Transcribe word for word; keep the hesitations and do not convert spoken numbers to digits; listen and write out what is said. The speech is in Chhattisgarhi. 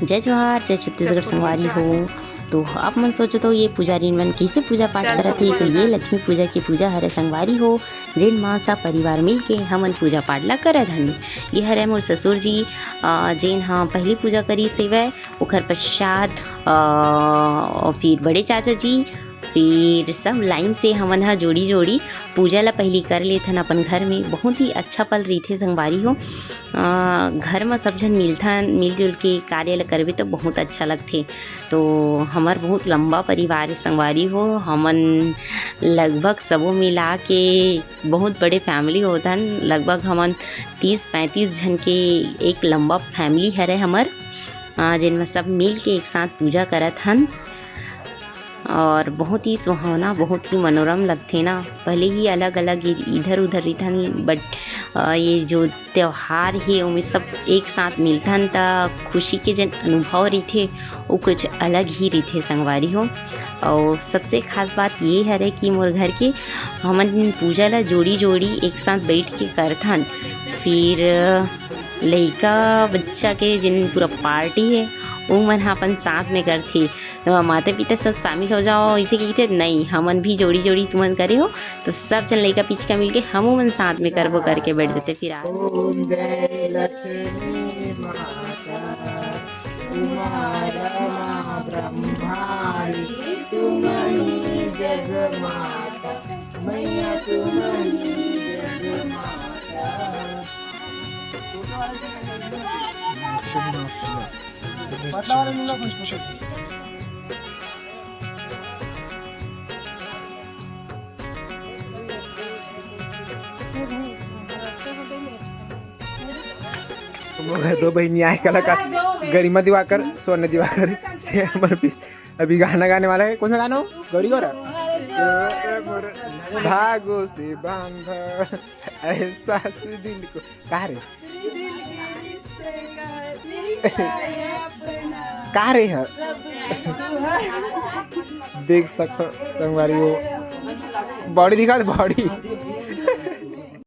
जय जोहार, जय छत्तीसगढ़ संगवारी हो। तो आप मन सोचत हो ये पुजारी मन कैसे पूजा पाठ करत हे, तो ये लक्ष्मी पूजा की पूजा हरे संगवारी हो, जेन माँ सब परिवार मिल के हमन पूजा पाठ ला करत हन। ये हरे मोर ससुर जी, अ, जेन ह पहली पूजा करी सेवय, ओखर पश्चात, अ, फिर बड़े चाचा जी, फिर सब लाइन से हमन ह जोड़ी जोड़ी पूजा ला पहली कर लेथन अपन घर में। बहुत ही अच्छा पल रहिथे संगवारी हो। अ, घर म सब झन मिलथन, मिलजुल के कार्य ल करबे त बहुत अच्छा लगथे। तो हमर बहुत लंबा परिवार हे संगवारी हो, हमन लगभग सबो मिला के बहुत बड़े फैमिली होथन। लगभग हमन तीस पैंतीस झन के एक लंबा फैमिली हरे हमर, अ, जेन म सब मिल के एक साथ पूजा करत हन। और बहुत ही सुहावना, बहुत ही मनोरम लगथे ना। भले ही अलग-अलग इ-, इधर-उधर रहिथन, but, अ, ये जो त्योहार हे, ओमे सब एक साथ मिलथन, त खुशी के जेन अनुभव रहिथे, वो कुछ अलग ही रहिथे, संगवारी हो। और सबसे खास बात ये हरे कि मोर घर के हमन पूजा ला जोड़ी-जोड़ी एक साथ बैठ के करथन। फिर लइका बच्चा के जेन पूरा पार्टी हे, वो मन ह अपन साथ में करथे। तो माता पिता सब शामिल हो जाओ, इसे कहिथे, "नहीं, हमन भी जोड़ी जोड़ी तुमन करे हो, तो सब झन लइका पिचका मिलके हमू मन साथ में करबो," करके बैठ जाथे। फिर आ ओम जय लक्ष्मी माता, उमा रमा ब्रह्माणी, तुमही जग माता, मैया तुमही जग माता। पतला वाला ले लो कुछ, कुछ। तुम लोग है दो बहिनी आए कलाकार, गरिमा दिवाकर, सोना दिवाकर से हमर बीच अभी गाना गाने वाला है। कौन सा गाना हो? गौरी गौरा। भागो से बांधा एहसास दिल को। कहा रे? कहा रे है? देख सकत संगवारी हो, बॉडी दिखा दे, बॉडी।